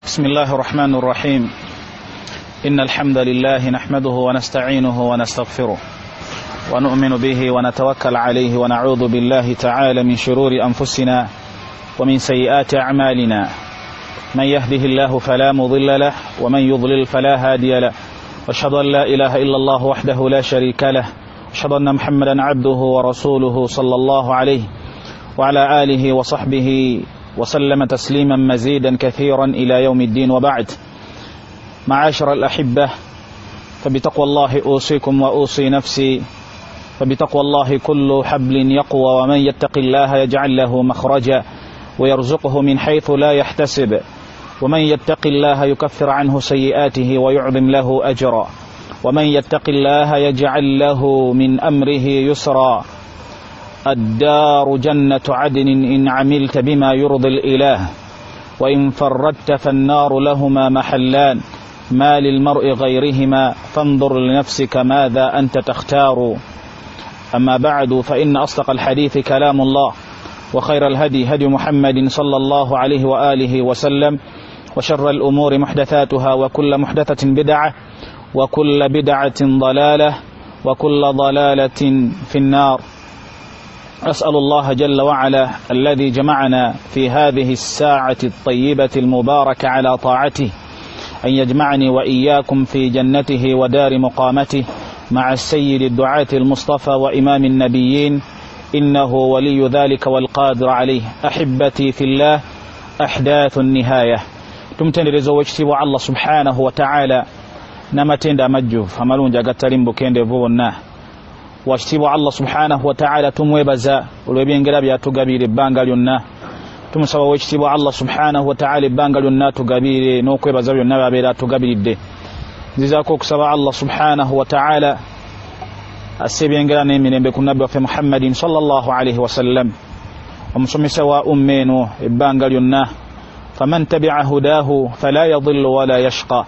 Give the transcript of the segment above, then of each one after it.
بسم الله الرحمن الرحيم. إن الحمد لله نحمده ونستعينه ونستغفره ونؤمن به ونتوكل عليه ونعوذ بالله تعالى من شرور أنفسنا ومن سيئات أعمالنا. من يهده الله فلا مضل له ومن يضلل فلا هادي له، وأشهد أن لا إله إلا الله وحده لا شريك له، وأشهد أن محمدا عبده ورسوله صلى الله عليه وعلى آله وصحبه وسلم تسليما مزيدا كثيرا إلى يوم الدين، وبعد. معاشر الأحبة، فبتقوى الله أوصيكم وأوصي نفسي، فبتقوى الله كل حبل يقوى، ومن يتق الله يجعل له مخرجا ويرزقه من حيث لا يحتسب، ومن يتق الله يكفر عنه سيئاته ويعظم له أجرا، ومن يتق الله يجعل له من أمره يسرا. الدار جنة عدن إن عملت بما يرضي الإله، وإن فردت فالنار لهما محلان، ما للمرء غيرهما، فانظر لنفسك ماذا أنت تختار. أما بعد، فإن أصدق الحديث كلام الله، وخير الهدي هدي محمد صلى الله عليه وآله وسلم، وشر الأمور محدثاتها، وكل محدثة بدعة، وكل بدعة ضلالة، وكل ضلالة في النار. أسأل الله جل وعلا الذي جمعنا في هذه الساعة الطيبة المباركة على طاعته أن يجمعني وإياكم في جنته ودار مقامته مع السيد الدعاة المصطفى وإمام النبيين، إنه ولي ذلك والقادر عليه. أحبتي في الله، أحداث النهاية. Tumutendereza owekitiibwa Allah subhanahu wa ta'ala n'amatendo amajjuvu amalungi agatali mu bukendeevu bwonna. Wakitiibwa Allah subhanahu wa ta'ala tumwebaza olw'ebyengera byatugabiire ebbanga lyonna. Tumusaba owekitiibwa Allah subhanahu wa ta'ala ebbanga lyonna atugabiire n'okwebaza byonna byabeera atugabiridde. Nzizaako okusaba Allah subhanahu wa ta'ala asse ebyengera n'emirembe ku nabbi waffe Muhammadin sallallahu alaihi wasallam, omusomesa wa umma eno ebbanga lyonna. Faman tabi'a hudahu fala yadhillu wala yashqa,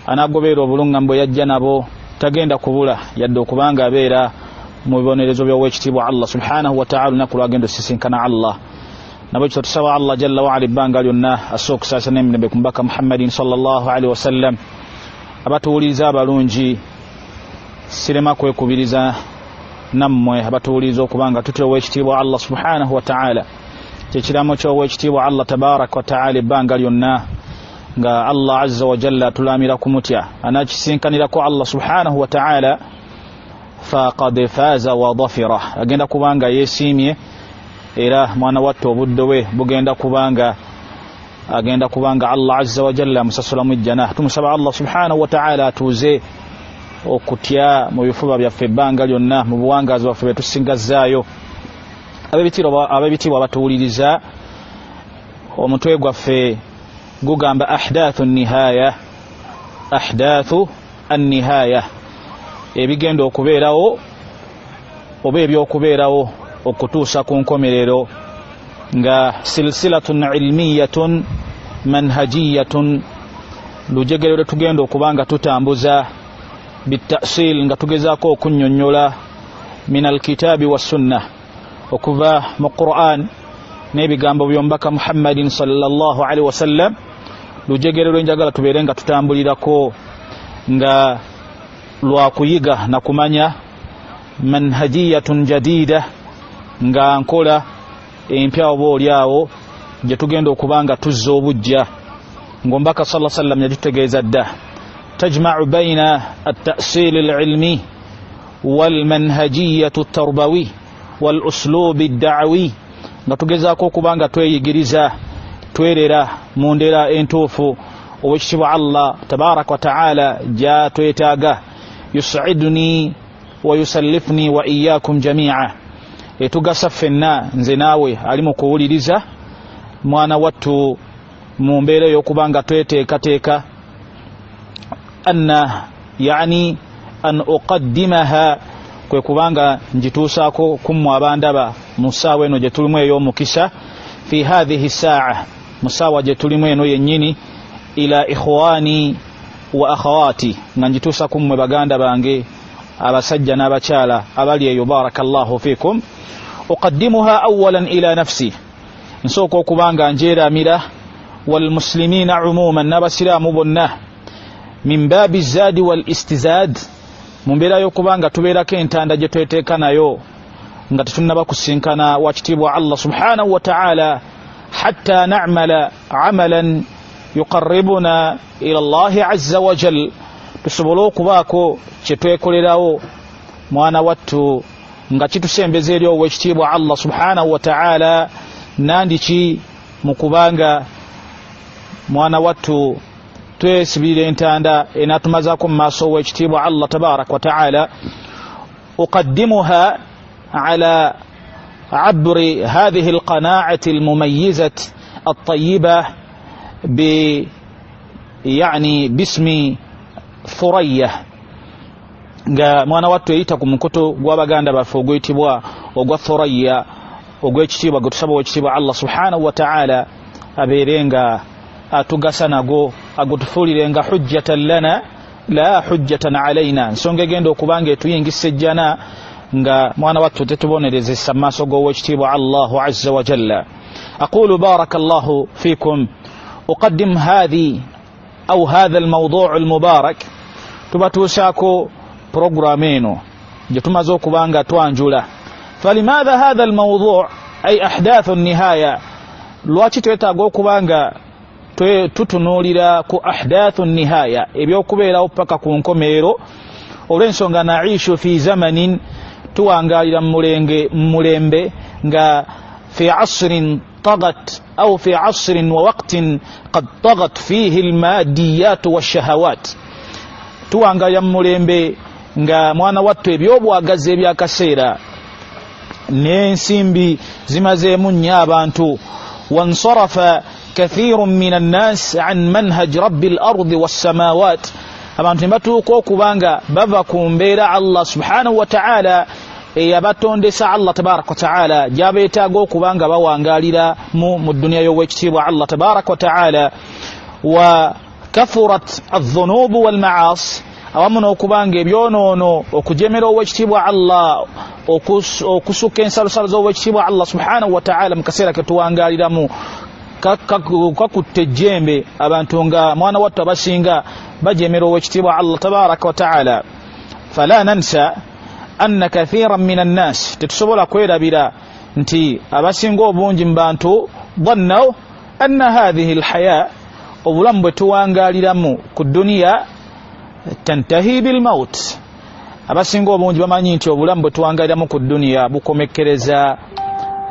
anagoberera obulungamu bwe yajja nabo tagenda kubula yadde okubanga abeera mu bibonerezo by'owekitiibwa Allah subhanahu wa ta'ala lunaku lwagenda osisinkana Allah. Nabwekityo tusaba Allah jalla waala ebbanga lyonna asse okusaasa n'emirembe ku mubaka Muhammadin sallallahu alaihi wasallam. Abatuwuliriza abalungi, sirema kwekubiriza nammwe abatuwuliriza okubanga tutya owekitiibwa Allah subhanahu wa ta'ala. Kyekiramo ky'owekitiibwa Allah tabaraka wa ta'ala ebbanga lyonna nga Allah azza wa jalla atulamira kumutya, anakisinkanirako Allah subhanahu wa ta'ala faqad faza wa dhafira, agenda kubanga yeesiimye era mwana wattu obudde bwe bugenda kubanga agenda kubanga Allah azza wa jalla amusasulamu ejjana. Tumusaba Allah subhanahu wa ta'ala atuuze okutya mu bifuba byaffe ebbanga lyonna mu buwangaazi bwaffe bwe tusigazaayo. Ab'ebitiibwa abatuwuliriza, omutwe gwaffe gugamba ahdathu nihaya, ahdathu annihaya, ebigenda okubeerawo oba ebyokubeerawo okutuusa ku nkomerero, nga silsilatun ilmiyatun manhajiyatun, lujegere lwe tugenda okuba nga tutambuza bitasil, nga tugezaako okunnyonnyola min alkitabi wassunna, okuva mu Qur'an n'ebigambo by'omubaka Muhammadin sallallahu alaihi wasallam. Lujegere lwenjagala tubeere nga tutambulirako nga lwakuyiga na kumanya manhajiyatun jadida, nga nkola empya oba oliawo gye tugenda okuba nga tuzza obujja, ng'omubaka sallallahu alaihi wasallam yagitutegeeza dda. Tajma'u baina at-ta'sil al-ilmi wal-manhajiyatu at-tarbawi wal-uslubi ad-da'wi, nga tugezaako okuba nga tweyigiriza twerera mu ndera entuufu owekitiibwa Allah tabaraka wa ta'ala gyatwetaaga. Yus'iduni wa yusallifni wa iyyakum jami'a, etugasa ffenna nze naawe ali mu kuwuliriza mwana wattu mu mbeera ey'okuba nga tweteekateeka. Anna yani an uqaddimaha, kwe kubanga njituusaako kummwe abandaba mu ssaawa eno gye tulimu ey'omukisa, fi hathihi ssaa, mu ssaawa gye tulimu eno yennyini, ila ikhwani wa akhawati, nga njituusa kummwe baganda bange abasajja n'abakyala abali eyo, barakallahu fikum. Uqaddimuha awalan ila nafsi, nsooka okuba nga njeramira Walmuslimina umuman, n'abasiraamu bonna, min baabi zaadi wal istizaad, mu mbeera y'okuba nga tubeerako entanda gye tweteeka nayo nga tetunnaba kusinkana wakitiibwa Allah subhanahu wa ta'ala, hatta na'mala amalan yuqarribuna ila Allahi azza wa jal, tusobole okubaako kye twekolerawo mwana wattu nga kitusembeza eri owekitiibwa Allah subhanahu wa ta'ala. Nandiki mu kubanga mwana wattu twesibirira entanda enatumazaako mu maaso owekitiibwa Allah tabaraka wa ta'ala. Uqaddimuha ala abri hadhihi alqanaati almumayizat altayiba bi yani bismi Thuraya, nga mwana wattu eyita ku mukutu gw'abaganda baffe oguyitibwa ogwa Thuraya, ogw'ekitiibwa gwe tusaba owekitiibwa Allah subhanahu wa ta'ala abeere nga atugasa nago, agutufuulire nga hujjatan lana la hujjatan alaina, nsonga egenda okuba nga etuyingisa ejjana nga mwana wattu tetubonerezesa mu maaso g'owekitiibwa Allahu azza wa jalla. Aqulu baraka Allahu fikum. Uqaddim hadhi au hadha almawduu almubarak, tubatuusaako programu eno gye tumaze okuba nga twanjula. Falimadha hadha almawduu ay ahdathu nihaya, lwaki twetaaga okuba nga tutunuulira ku ahdathu nihaya, ebyokubeerawo paka ku nkomerero? Olw'ensonga naishu fi zamanin, tuwangaalira mu mulembe nga fi asrin tagat au fi asrin wa waqtin qad tagat fihi almadiyat washahawat, tuwangaalira mu mulembe nga mwana wattu ebyobwagazi ebyakaseera n'ensimbi zimazeemu nnyo abantu. Wansarafa kathiru min annas an manhaj rabbi al-ardi wassamawat, abantu ne batuuka okuba nga bava ku mbeera Allah subhanahu wa ta'ala eyabatondesa Allah tabaraka wa ta'ala gyabeetaaga okuba nga bawangaalira mu dduniya y'owekitiibwa Allah tabaraka wa ta'ala. Wa kathurat adh-dhunubu wal-ma'asi, awamu n'okuba nga ebyonoono okujemera owekitiibwa Allah, okusukka ensalosalo z'owekitiibwa Allah subhanahu wa ta'ala mu kaseera ke tuwangaaliramu kakutte ejjembe, abantu nga mwana wattu abasinga bajemera owekitiibwa Allah tabaraka wa ta'ala. Fala nansa anna kathiran min annas, tetusobola kwerabira nti abasinga obungi mu bantu dhannaw anna hadhihi alhaya, obulamu bwe tuwangaaliramu ku dduniya tantahi bilmaut, abasinga obungi bamanyi nti obulamu bwe tuwangaaliramu ku dduniya bukomekkereza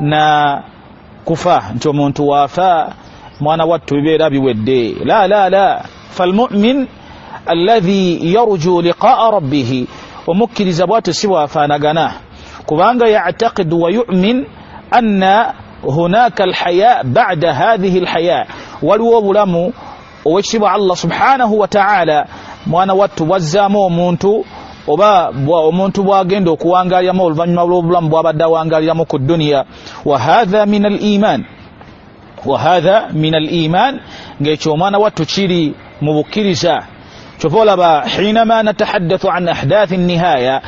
na kufa, nti omuntu waafa mwana wattu bibeera biwedde. La la la, falmumin alladhi yarju liqaa rabbihi, omukkiriza bwatyo si bwafaanagana, kubanga yataqidu wa yumin anna hunaka alhaya bada hadhihi alhaya, waliwo obulamu owekitiibwa Allah subhanahu wa ta'ala mwana wattu bwazzaamu omuntu oba omuntu bwagenda okuwangaaliramu oluvannyuma lw'obulamu bw'abadde awangaaliramu ku dduniya. Wa hadha min al-iman, wa hadha min al-iman, ng'ekyo omwana wattu kiri mu bukkiriza. Kyova olaba hinama natahaddathu an ahdathi nihaya,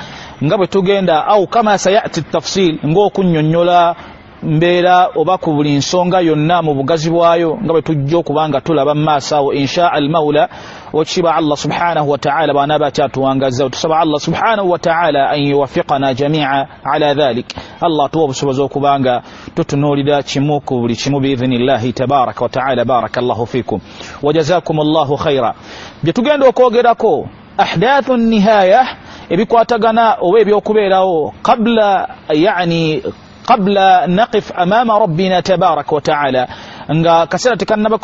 nga bwe tugenda au kama sayati tafsil, ng'okunnyonnyola mbeera oba ku buli nsonga yonna mu bugazi bwayo nga bwe tujja okuba nga tulaba mu maaso awo insha almaula, owekitiibwa Allah subhanahu wa ta'ala bw'anaaba akyatuwangazza. Tusaba Allah subhanahu wa ta'ala an yuwafiqana jamia ala dhalik, Allah atuwa obusobozi okuba nga tutunuulira kimu ku buli kimu biidhinillahi tabaraka wa ta'ala. Baraka Allahu fikum wa jazakum Allahu khaira. Bye tugenda okwogerako ahdathu nihaya, ebikwatagana oba ebyokubeerawo qabla yani qabla naqif amama rabbina tabaraka wa ta'ala, nga kaseera tekannaba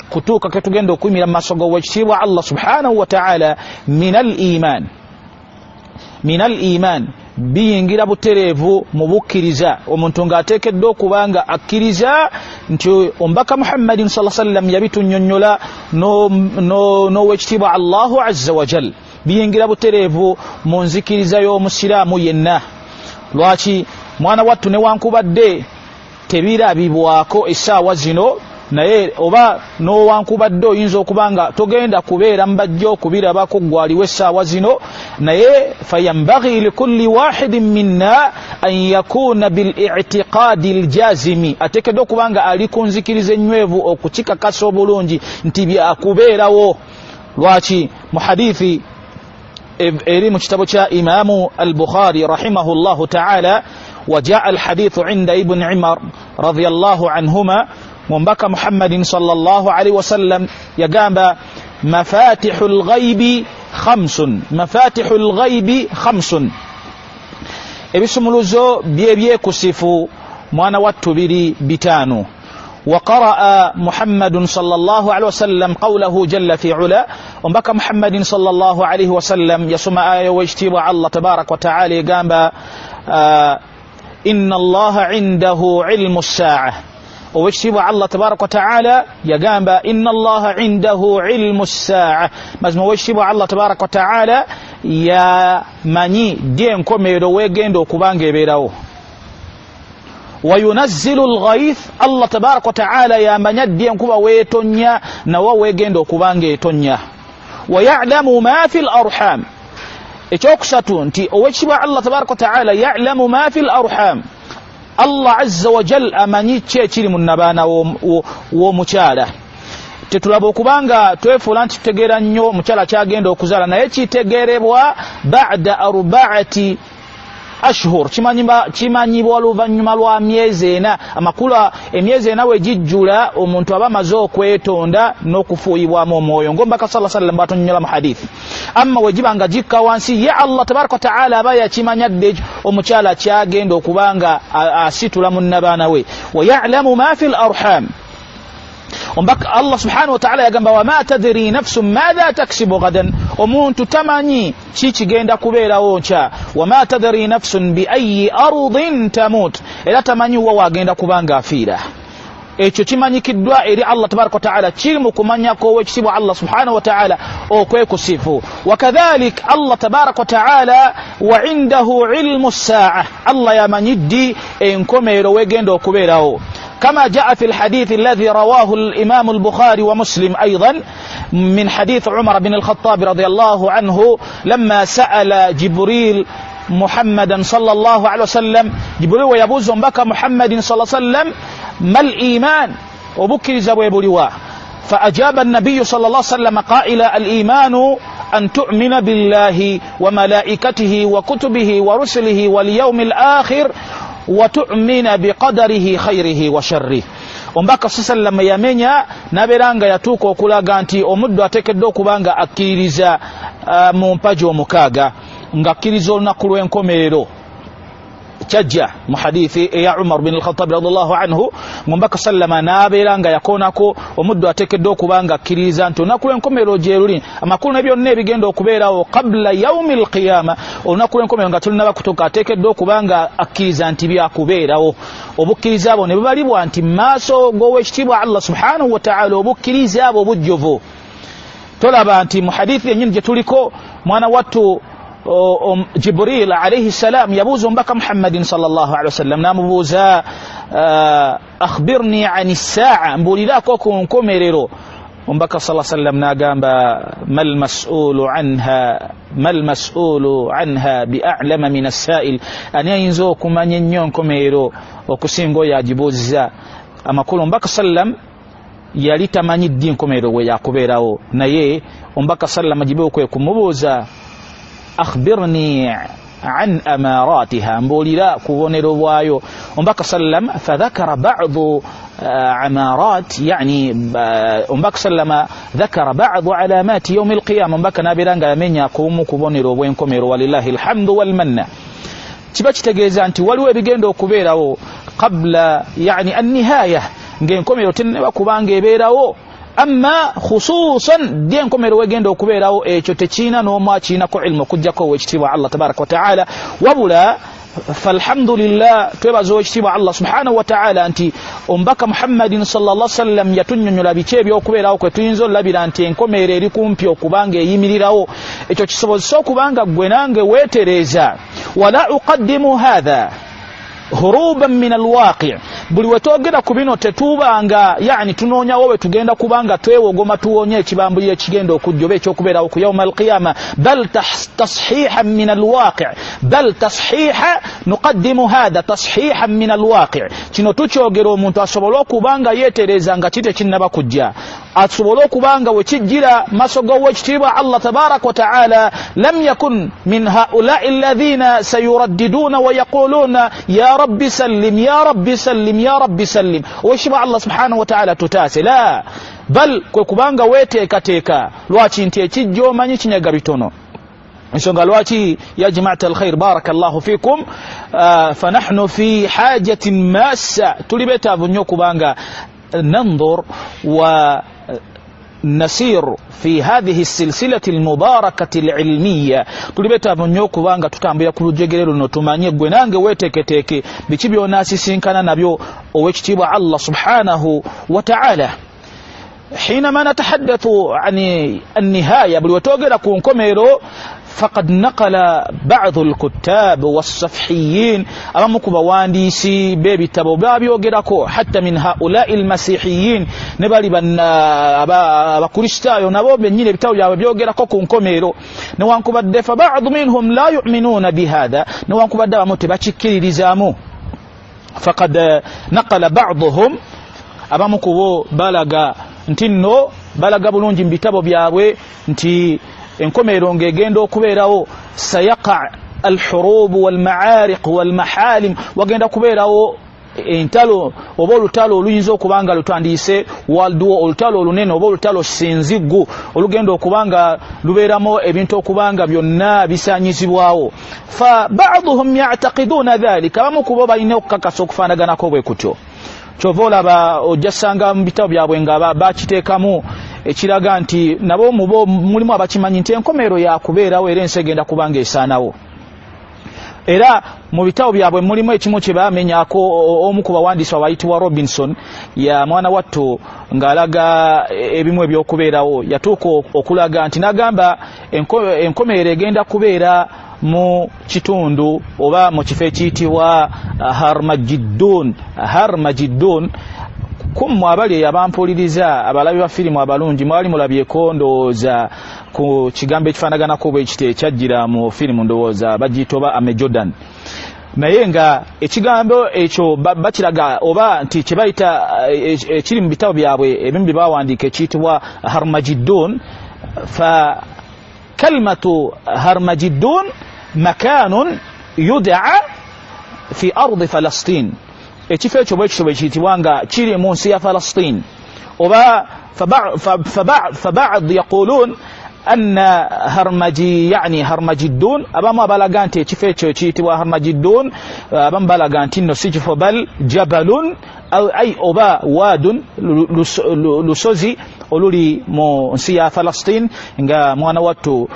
kutuuka ketugenda okuyimira mu maaso g'owekitiibwa Allah subhanahu wa ta'ala. Min al-iman, min al-iman, biyingira butereevu mu bukkiriza, omuntu ng'ateekeddwa okuba nga akkiriza nti omubaka Muhammadin sallallahu alaihi wasallam yabitunnyonnyola n'owekitiibwa Allahu azza wa jal, biyingira butereevu mu nzikiriza y'omusiraamu yenna. Lwaki mwana wattu newankubadde tebirabibwako essaawa zino, Naye oba nowankubadde oyinza okuba nga togenda kubeera mubajja okubirabako gwaliwo essaawa zino, naye fayambaghi likulli wahidin minna an yakuna bilitiqadi ljazimi, ateekeddwa okuba nga ali ku nzikiriza ennywevu okukikakasa obulungi nti byakubeerawo. Lwaki? Mu hadithi eri mu kitabo kya Imamu al-Bukhari rahimahullahu ta'ala, wajaa alhadithu inda Ibn Umar radiyallahu anhuma, mumbaka Muhammadin sallallahu alaihi wasallam yagamba mafatihu lghaibi khamsun, mafatihu lghaibi khamsun, ebisumuluzo byebyekusifu mwana wattu biri 5. وقرأ محمد صلى الله عليه وسلم قوله جل في علا، ومبكى محمد صلى الله عليه وسلم يسمى آية واجتبع الله تبارك وتعالى قام إن الله عنده علم الساعة. واجتبع الله تبارك وتعالى يقام إن الله عنده علم الساعة. مزمو واجتبع الله تبارك وتعالى يا ماني دين كوميرو ويجندو كوبانجي بيراو. وينزل الغيث، الله تبارك وتعالى يا من يدي أنكوا ويتونيا نوا ويجندو كوبانجي تونيا. ويعلم ما في الأرحام، إتوكساتون تي أوجب الله تبارك وتعالى يعلم ما في الأرحام. الله عز وجل أماني تشيري من نبانا ومشاله tetulaba okubanga twefuula nti tutegeera nnyo omukyala kyagenda okuzaala, naye kitegeerebwa ba'da 4 ashhur, kimanyibwa oluvannyuma lwa myezi 4. Amakulu emyezi 4 we gijjula omuntu aba amaze okwetonda n'okufuuyibwamu omwoyo ng'omubaka sallallahu alaihi wasallam bw'atunnyonnyola mu hadithi. Amma we giba nga gikka wansi, ye Allah tabaraka wa taala aba yakimanya dde omukyala kyagenda okubanga asitula mu nnabaana we. Wa ya'lamu ma fil arham, Allah subhanahu wa ta'ala yagamba wama tadri nafsun madha taksibu gadan, omuntu tamanyi ki kigenda kubeerawo nkya. Wama tadri nafsun bi ayi ardin tamut, era tamanyi wa wagenda kubanga afiira. Ekyo kimanyikiddwa eri Allah tabaraka wa taala, kiri mu kumanyako ow'ekitiibwa Allah subhanahu wa ta'ala okwekusifu. Wakadhalik Allah tabaraka wa taala wa indahu ilmu ssaa, Allah yamanyiddi enkomerero wegenda okubeerawo. كما جاء في الحديث الذي رواه الإمام البخاري ومسلم أيضا من حديث عمر بن الخطاب رضي الله عنه لما سأل جبريل محمدا صلى الله عليه وسلم، جبريل ويبوز بك محمد صلى الله عليه وسلم ما الإيمان وبكر زبوي، فأجاب النبي صلى الله عليه وسلم قائلا الإيمان أن تؤمن بالله وملائكته وكتبه ورسله واليوم الآخر وتؤمن بقدره خيره وشره. Omubaka sallam yamenya n'abeera yatuuka okulaga nti omuddu ateekeddwa okuba nga akkiririza mu mpagi 6, ng'akkiriza olunaku lw'enkomerero. Kyajja mu hadithi eya Umar bin al-Khattab radhiallahu anhu, ng'omubaka sallama n'abeera nga yakoonako omuddu ateekeddwa okuba nga akkiririza nti olunaku lw'enkomerero gye luli, amakulu ne byonna ebigenda okubeerawo qabla yaumi alqiyama, olunaku lw'enkomerero nga tulina bakutuuka, ateekeddwa okuba nga akkiriza nti byakubeerawo. Obukkiriza abo ne bubalibwa nti maaso g'owekitiibwa Allah subhanahu wa ta'ala, obukkiriza abo obujjuvu. Tolaba nti mu hadithi yennyini gye tuliko mwana wattu Jibril alayhi salam yabuuza omubaka Muhammadin sallallahu alaihi wasallam n'amubuuza akhbirni ani ssaa, mbuuliraako ku nkomerero. Omubaka sallallahu alaihi wasallam n'agamba mal mas'ulu anha bi'alama min as-sa'il, ani ayinza okumanya ennyo nkomerero okusinga oyo agibuuziza. Amakulu omubaka sallam yali tamanyi ddi nkomerero we yakubeerawo, naye omubaka sallam Jibril kwe kumubuuza akhbirni an amaratiha, mbuulira ku bubonero bwayo. Omubaka sallam fadhakara ba'du amarat, yani omubaka sallama dhakara ba'du alamati yaumi alqiyama, omubaka n'abeera nga yamenya kubumu ku bubonero obw'enkomerero. Walillahi alhamdu walmanna. Kiba kitegeeza nti waliwo ebigenda okubeerawo qabla yani annihaya, ng'enkomerero tennaba kubanga ebeerawo. Amma khususan ddi enkomerero wegenda okubeerawo, ekyo tekiina n'omu akiinako ilmu okuggyako owekitiibwa Allah tabaraka wa taala. Wabula falhamdulillah, twebaza owekitiibwa Allah subhanahu wa taala nti omubaka Muhammadin sallallahu alaihi wasallam yatunnyonnyola biki ebyokubeerawo kwe tuyinza olabira nti enkomerero eri kumpi okubanga eyimirirawo. Ekyo kisobozesa okubanga ggwe nange weetereeza. Wala uqaddimu hatha huruban min alwaqi, Buli wetwogera ku bino tetubanga yani tunoonyawo we tugenda kubanga twewogoma tuwonye ekibambuliro ekigenda okujja oba ekyokubeerawo ku yauma alqiyama, bal tashihan min alwaqi, bal tashiha nuqaddimu hadha tashihan min alwaqi. Kino tukyogera omuntu asobole okuba nga yeetereza nga ki tekinnaba kujja, asobole okuba nga wekijjira maaso g'owekitiibwa Allah tabaraka wa taala. Lam yakun min haulai alladhina sayuraddiduna wa yaquluna ya rabbi sallim, ya rabbi sallim, ya rabbi sallim. Owekitiibwa Allah subhanahu wa taala tutaase. La bal kwe kubanga weeteekateeka. Lwaki? Nti ekijja omanyi kinyaga bitono. Ensonga lwaki ya jamaata alkhair barakallahu fikum, fanahnu fi hajatin massa, tuli beetaavu nnyo okubanga nanzur wa nasir fi hadhihi silsilati almubarakati alilmiya. Tuli beetaavu nnyo okubanga tutambulira ku lujegere luno, tumanye gwe nange weeteeketeeke biki by'onaasisinkana nabyo owekitiibwa Allah subhanahu wa ta'ala. حينما نتحدث عن النهاية buli wetwogera ku nkomero, faqad naqala ba'dhu alkuttab wassafhiyin, abamu ku bawandiisi b'ebitabo babyogerako, hatta min haulai almasihiyin, ne bali abakristaayo nabo bennyini ebitabo byabwe byogerako ku nkomero. Newankubadde fa ba'dhu minhum la yu'minuuna bihadha, newankubadde abamu tebakikkiririzaamu. Faqad naqala ba'dhuhum, abamu ku bo balaga nti nno balaga bulungi mu bitabo byabwe nti enkomero ng'egenda okubeerawo sayaqa alhurubu walmaariq walmahalim, wagenda kubeerawo entalo oba olutalo oluyinza okuba nga lutandise world war, olutalo olunene oba olutalo sinziggu olugenda okuba nga lubeeramu ebintu okuba nga byonna bisaanyizibwawo. Fa ba'duhum ya'taqiduna dhalika, abamu ku bo balina okukakasa okufaanaganako bwe kutyo. Kyova olaba ojja ssanga mu bitabo byabwe nga bakiteekamu ekiraga nti nabo mubo mulimu abakimanyi nti enkomero yakubeerawo era ensi egenda kuba nga esaanawo. Era mu bitabo byabwe mulimu ekimu kye bamenyako omu ku bawandiisi abayitibwa Robinson, ya mwana wattu ng'alaga ebimu ebyokubeerawo, yatuuka okulaga nti n'agamba enkomero egenda kubeera mu kitundu oba mu kifo ekiyitibwa Harmagiddon. Harmagiddon kummwe abali eyo abampuliriza abalabi ba firimu abalungi mwali mulabyeko ndowooza ku kigambo ekifaanaganako bwe kiti ekyajjira mu firimu, ndowooza bagiyita oba Amejordan, naye nga ekigambo ekyo bakiraga oba nti kye bayita ekiri mu bitabo byabwe ebimu bye bawandiika ekiyitibwa Harmagiddon. Fa kalimatu Harmagiddon makanun yudaa fi ardi Falastin, ekifo ekyo bwe kityo bwe kiyitibwa nga kiri mu nsi ya Falastin. Oba fabad yaqulun anna harmaji yani Harmagiddon, abamu abalaga nti ekifo ekyo ekiyitibwa Harmagiddon, abamu balaga nti nno si kifo bal jabalun ay oba wadun, lusozi oluli mu nsi ya Falastin, nga mwana wattu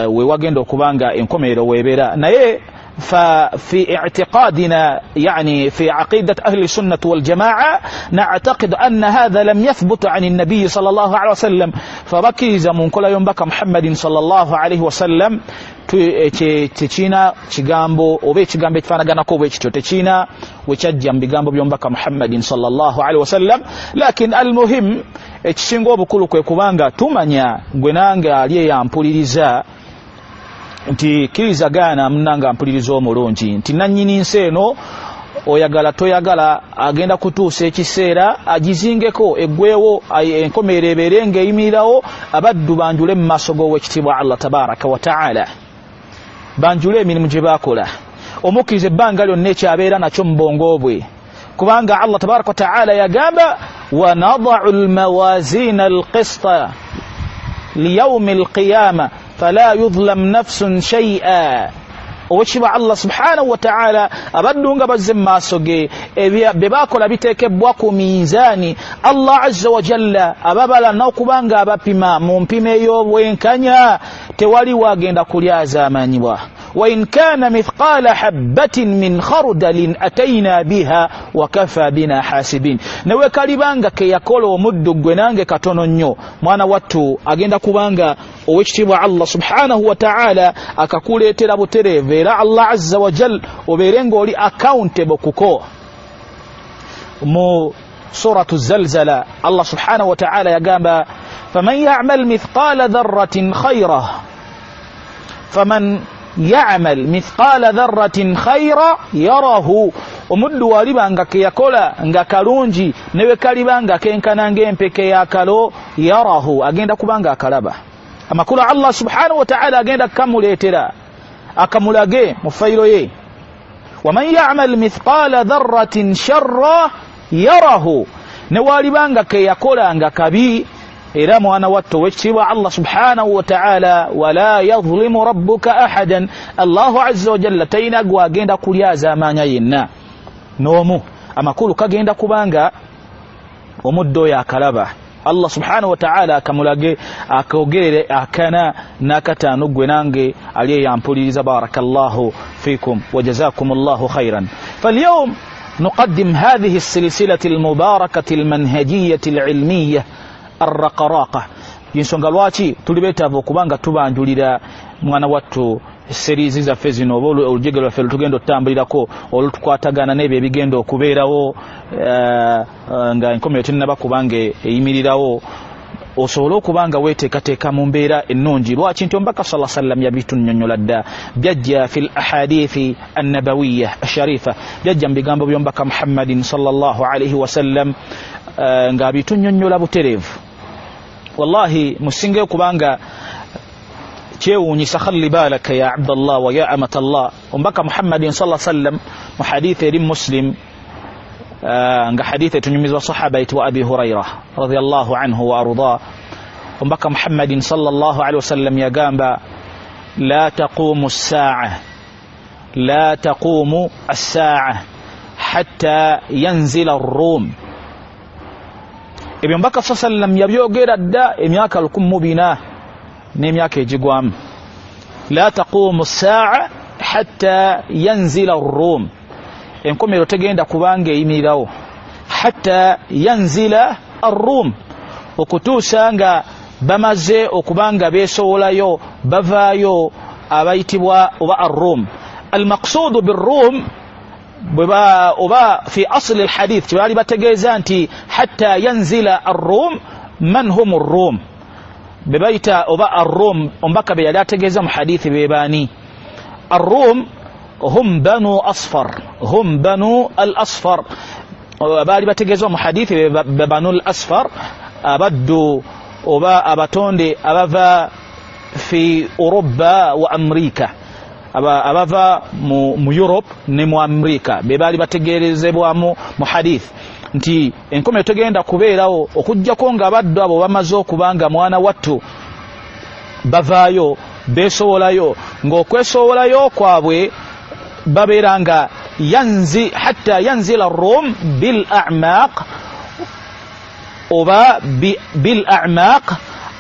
we wagenda okuba nga enkomerero weebeera. Naye ففي اعتقادنا يعني في عقيدة أهل السنة والجماعة نعتقد أن هذا لم يثبت عن النبي صلى الله عليه وسلم، فبكيز من كل يوم بك محمد صلى الله عليه وسلم tekina kigambo oba ekigambo ekifaanaganako bwe kityo tekina wekyajja mu bigambo by'omubaka Muhammadin sallallahu alaihi wasallam. Lakin almuhim, ekisinga obukulu kwe kubanga tumanya gwe nange ali eyampuliriza nti kkiriza gaana munnange ampuliriza omulungi nti nannyini nsi eno oyagala toyagala agenda kutuusa ekiseera agizingeko eggwewo, enkomerero ebeere ng'eyimirirawo, abaddu banjule mu maaso g'owekitiibwa Allah tabaraka wa taala, banjule emirimu gye baakola. Omukkiriza ebbanga lyonna ekyabeera nakyo mu bwongo bwe, kubanga Allah tabaraka wa taala yagamba wanadau almawazina alqista liyaumi alqiyama fala yudhlam nafsun shay'a. Owekitiibwa Allah subhanahu wa ta'ala abaddu nga bazze mu maaso ge bye baakola biteekebwa ku minzaani. Allah azza wa jalla ababala n'okuba nga abapima mu mpima ey'obwenkanya, tewali wagenda kulyazaamanyibwa. Wa in kana mithqala habbatin min khardalin ataina biha wa kafa bina hasibin. Newe kalibanga ke yakola omuddu gwe nange katono nnyo, mwana wattu agenda kubanga owekitiibwa Allah subhanahu wa ta'ala akakuleetera butereevu, era Allah azza wa jal obeere ng'oli accountable kuko. Mu suratu Zalzala Allah subhanahu wa ta'ala yagamba faman ya'mal mithqala dharratin khayra, faman ya'mal mithqala dharratin khayra yarahu. Omuddu walibanga keyakola nga kalungi newe kalibanga kenkana ng'empeke yakalo, yarahu, agenda kubanga akalaba. Amakulu Allah subhanahu wa ta'ala agenda kamuleetera akamulage mu fayiro ye. Waman ya'mal mithqala dharratin sharra yarahu, ne walibanga keyakola nga kabi, era mwana wattu owekitiibwa Allah subhanahu wa ta'ala, wala yadhlimu rabbuka ahadan, Allahu azza wa jalla talina gwagenda kulyaza amaanya yenna n'omu. Amakulu kagenda kubanga omuddo oyo akalaba, Allah subhanahu wa ta'ala akamulage akogerere akana n'akataano gwe nange ali eyampuliriza. Barakallahu fikum wa jazakumullahu khairan. Falyawm نقدم هذه السلسلة المباركة المنهجية العلمية الرقراقة. Yensonga lwaki tuli beetaavu okubanga tubanjulira mwana wattu seriizi zaffe zino oba olujegere lwaffe lwetugenda otutambulirako olutukwatagana n'ebyo ebigenda okubeerawo nga enkomero tennaba kubanga eyimirirawo, osobola okuba nga weeteekateeka mu mbeera ennungi. Lwaki nti omubaka sallallahu alaihi wasallam yabitunnyonnyola dda, byajja fi l ahadithi annabawiya asharifa, byajja mu bigambo by'omubaka Muhammadin sallallahu alaihi wasallam ng'abitunnyonnyola butereevu. Wallahi musingeyo kubanga kyewuunyisa, khalli balaka ya abdallah wa ya amatallah. Omubaka Muhammadin sallallahu alaihi wasallam mu hadithi eri Muslim, nga hadithi etunyumizwa sahaba ayitibwa Abi Huraira radiyallahu anhu wa arda, omubaka Muhammadin sallallahu alaihi wasallam yagamba la taqumu ssaa, la taqumu assaa hatta yanzila arrum. Ebyo omubaka sallallahu alaihi wasallam yabyogera dda emyaka 1400 n'emyaka egigwamu. La taqumu ssaa hatta yanzila arrum, enkomero tegenda kubanga eyimirirawo, hatta yanzila arrum, okutuusa nga bamaze okubanga beesowolayo bavaayo abayitibwa oba arrum. Almaqsuudu birrum oba fi asli alhadith kyebaali bategeeza nti hatta yanzila arrum, man hum arrum, be bayita oba arrum omubaka be yali ategeeza mu hadithi bebaani? Arrum hum banu asfar, hum banu al asfar, baali bategeezwa mu hadithi be banu al asfar, abaddu oba abatonde abava fi Uroba wa Amerika, abava mu Europe ne mu Amerika, be baali bategeerezebwamu mu hadith nti enkomero tegenda kubeerawo okuggyako nga abaddu abo bamaze okubanga mwana wattu bavaayo beesowolayo, ng'okwesowolayo kwabwe babeera nga hatta yanzila rum bil a'maq oba bil a'maq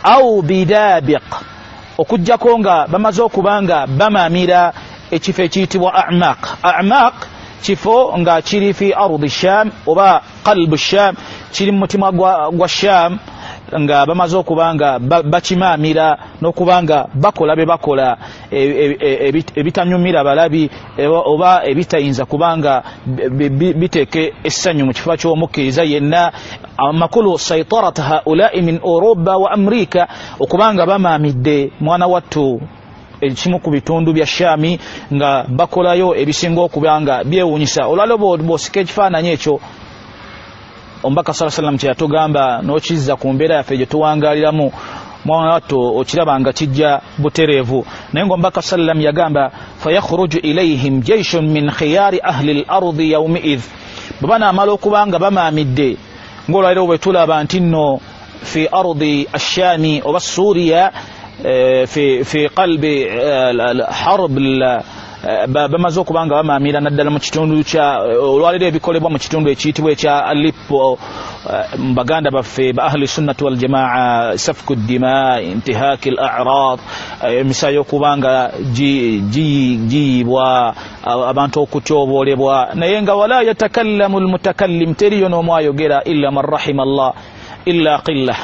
au bidabiq, okuggyako nga bamaze okubanga bamaamira ekifo ekiyitibwa a'maq. A'maq kifo nga kiri fi ardi Sham oba qalbu Sham, kiri mu mutima gwa Sham, nga bamaze okubanga bakimaamira n'okubanga bakola bye bakola ebitanyumira balabi oba ebitayinza kubanga biteeke essanyu mu kifo ky'omukkiriza yenna. Amakulu saitarat haulai min Uroba wa Amerika, okubanga bamaamidde mwana wattu ekimu ku bitundu bya Shami nga bakolayo ebisinga okubanga byewuunyisa. Olwaleero bw'osika ekifaananyi ekyo omubaka sallallahu alaihi wasallam kye yatugamba n'okizza ku mbeera yaffe gye tuwangaaliramu, mwana wattu okiraba nga kijja butereevu. Naye ng'omubaka sallam yagamba fayakhruju ilayhim jaishun min khiyari ahli l-ardi yawmiidh, bwe banaamala okuba nga bamaamidde ng'olwaleero bwe tulaba nti nno fi ardi ashami oba Suuriya fi qalbi harb, bamaze okuba nga bamaamira naddala mu kitundu kya olwaleero ebikolebwa mu kitundu ekiyitibwa ekya Aleppo, mu baganda baffe ba ahli sunnati wal jamaa, safku ddima, intihaki al a'rad, emisayi okuba nga giyibwa, abantu okutyoboolebwa, naye nga wala yatakallamu almutakallim, teriyo n'omu ayogera illa man rahima Allah illa qillah.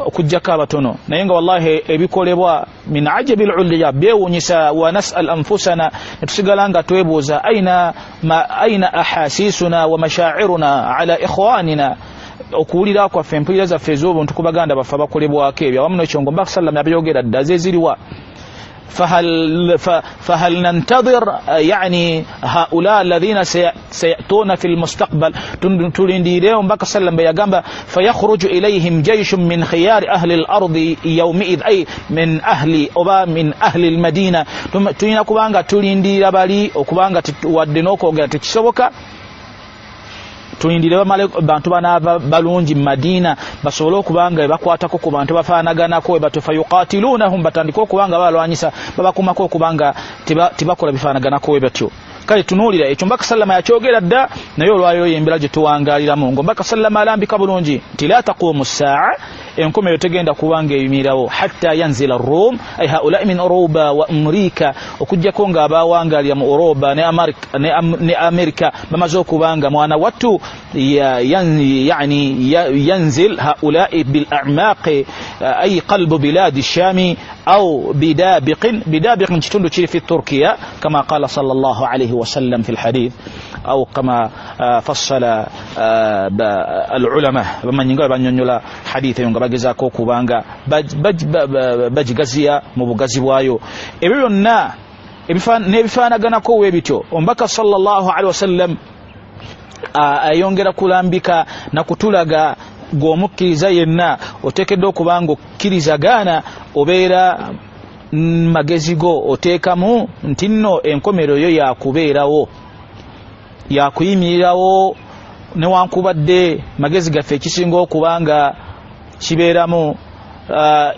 Okujjako abatono, naye nga wallahi ebikolebwa min ajabi lulya byewunyisa. Wa nasal anfusana, netusigala nga twebuuza aina ahasisuna wa mashairuna ala ikhwanina, okuwulira kwaffe, empulira zaffe ez'obuntu ku baganda baffe abakolebwako ebyo awamu n'ekyongo. Mbaka sallam yabyogera dda, zeziriwa? فهل ننتظر يعني هؤلاء الذين سيأتون في المستقبل؟ تلنديريهم بك سلم بيغamba فيخرج إليهم جيش من خيار أهل الأرض يومئذ، أي من أهل أوبا من أهل المدينة. Tulina kubanga tulindira bali okubanga wadde n'okwogera tekisoboka, tulindire bamale bantu banaava balungi mu Madiina basobole okubanga bakwatako ku bantu bafaanaganako webatyo, fayuqatilunahum, batandike okubanga balwanyisa, babakumako okubanga tebakola bifaanaganako we batyo. Kale tunuulira ekyo Mbaka sallama yakyogera dda, naye olwayo embeera gye tuwangaaliramu nga Mbaka sallama alambika bulungi nti la taqumu ssaa, enkomerero tegenda kubanga eyimirirawo hatta yanzila rum, ay haulai min uruba wa amrika, okujjako nga abawangaalira mu Uroba ne Amerika bamaze okubanga mwana wattu yani yanzil haulai bil a'maqi, ay qalbu biladi shami au bidabiqin. Bidabiqin kitundu kiri fi Turkiya, kama qala sallallahu alayhi wasallam fi lhadith au kama fassala alulama, bamanyi nga banyonyola hadith eyo nga bagezaako okubanga bagigaziya mu bugazi bwayo. Ebyo byonna n'ebifaanaganako we bityo, omubaka sallallahu alaihi wasallam ayongera kulambika na kutulaga gw'omukkiriza yenna oteekeddwa okuba nga okkirizagaana, obeera magezi go oteekamu nti nno enkomerero yo yakubeerawo, yakuyimirirawo, newankubadde magezi gaffe ekisinga okuba nga kibeeramu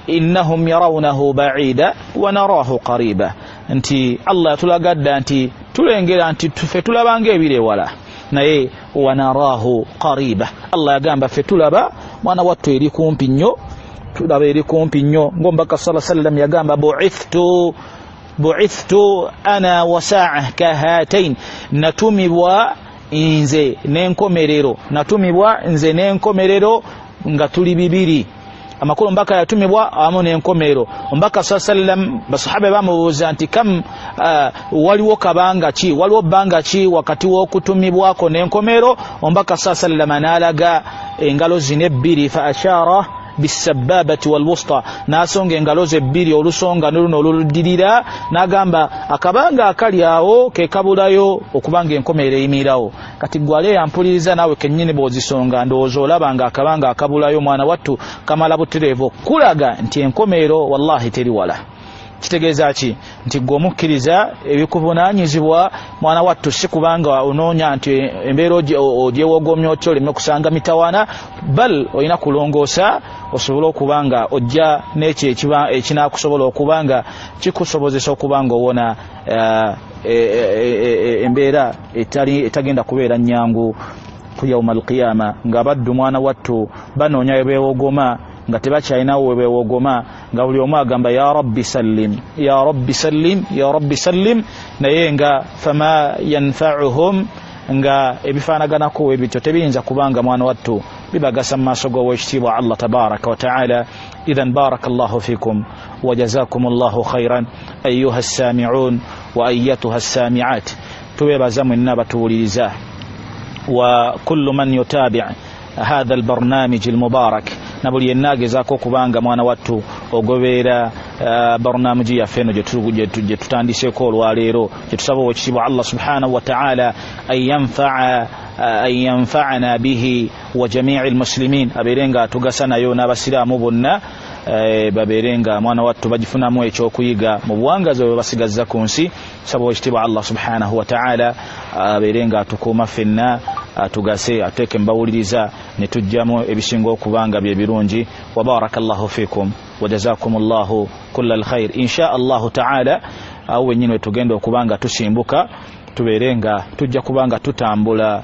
innahum yarawnahu baida wa narahu qariba, nti Allah yatulaga dda nti tulengera nti ffe tulabanga ebiri ewala, naye wanarahu qariba, Allah yagamba ffe tulaba mwana wattu eri kumpi nnyo, tulaba eri kumpi nnyo. Ng'omubaka sala sallam yagamba bu'ithtu ana wa sa'a kahatain, natumibwa nze n'enkomerero, natumibwa nze n'enkomerero nga tuli bibiri. Amakulu omubaka yatumibwa awamu n'enkomerero. Omubaka saa sallam basahaba bamubuuza nti kam waliwo kabanga ki, waliwo bbanga ki wakati w'okutumibwako n'enkomerero? Omubaka saa sallama n'alaga engalo zino ebbiri, fa ashara bisababati walwusta, n'asonga engalo ze ebbiri, olusonga ne luno oluluddirira, n'agamba akabanga akali awo ke kabulayo okubanga enkomerero eyimirirawo. Kati gwale yampuliriza naawe kennyini bw'ozisonga ndowooza olaba nga akabanga akabulayo mwana wattu kamala butereevu okulaga nti enkomerero wallahi teri wala. Kitegeeza ki? Nti gwe omukkiriza ebikuvunaanyizibwa mwana wattu si kubanga onoonya nti embeera ogyewogomya otya oleme kusanga mitawaana, bal olina kulongoosa osobole okuba nga ojja n'ekyo ekinaakusobola okuba nga kikusobozesa okuba nga owona embeera etagenda kubeera nnyangu ku yauma alqiyama, ng'abaddu mwana wattu banoonya we beewogoma nga tebakyalinawo we beewogoma, nga buli omu agamba ya rabbi sallim, ya rabbi sallim, ya rabbi sallim, naye nga fama yanfauhum, nga ebifaanaganako ebityo tebiyinza kubanga mwana wattu bibagasa mu maaso g'owekitiibwa Allah tabaraka wa taala. Idhan baraka llahu fikum wa jazakum llahu khairan ayuha ssamiun wa ayatuha ssamiat. Tubeebaza mwenna batuwuliriza, wa kullu man yutabi hatha albarnamiji almubarak, na buli yenna agezaako okubanga mwana wattu ogobeera barnamuji yaffe eno gye tutandiseeko olwaleero, gye tusaba owekitiibwa Allah subhanahu wa taala an yanfaana bihi wa jamii almuslimin, abeere nga atugasa nayo n'abasiraamu bonna, babeere nga mwana wattu bagifunamu ekyokuyiga mu buwangazi bwe basigazza ku nsi. Tusaba owekitiibwa Allah subhanahu wa taala abeere nga atukuuma ffenna, atugase, ateeke mbawuliriza ne tujjamu ebisinga okuba nga bye birungi. Wa baraka llahu fikum wa jazakum llahu kulla alkhair. Insha allahu taala awo wennyini wetugenda okuba nga tusimbuka, tubeere nga tujja kuba nga tutambula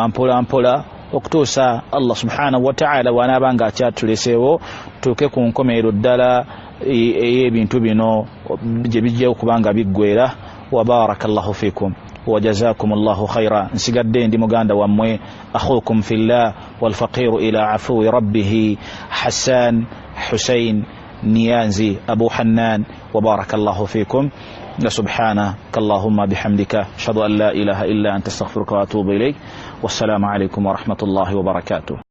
mpola mpola okutuusa Allah subhanahu wa taala wanaaba nga akyatuleseewo, tutuuke ku nkomerero ddala ey'ebintu bino gye bijja okuba nga biggwera. Wa baraka llahu fikum Wajazakum llahu khaira. Nsigadde ndi muganda wammwe, akhukum fillah walfaqiru ila afuwi rabbihi, Hassan Hussein Niyanzi Abu Hannan. Wabaraka llahu fikum. سبحانك اللهم بحمدك، أشهد أن لا إله إلا أنت، استغفرك وأتوب إليك، والسلام عليكم ورحمة الله وبركاته.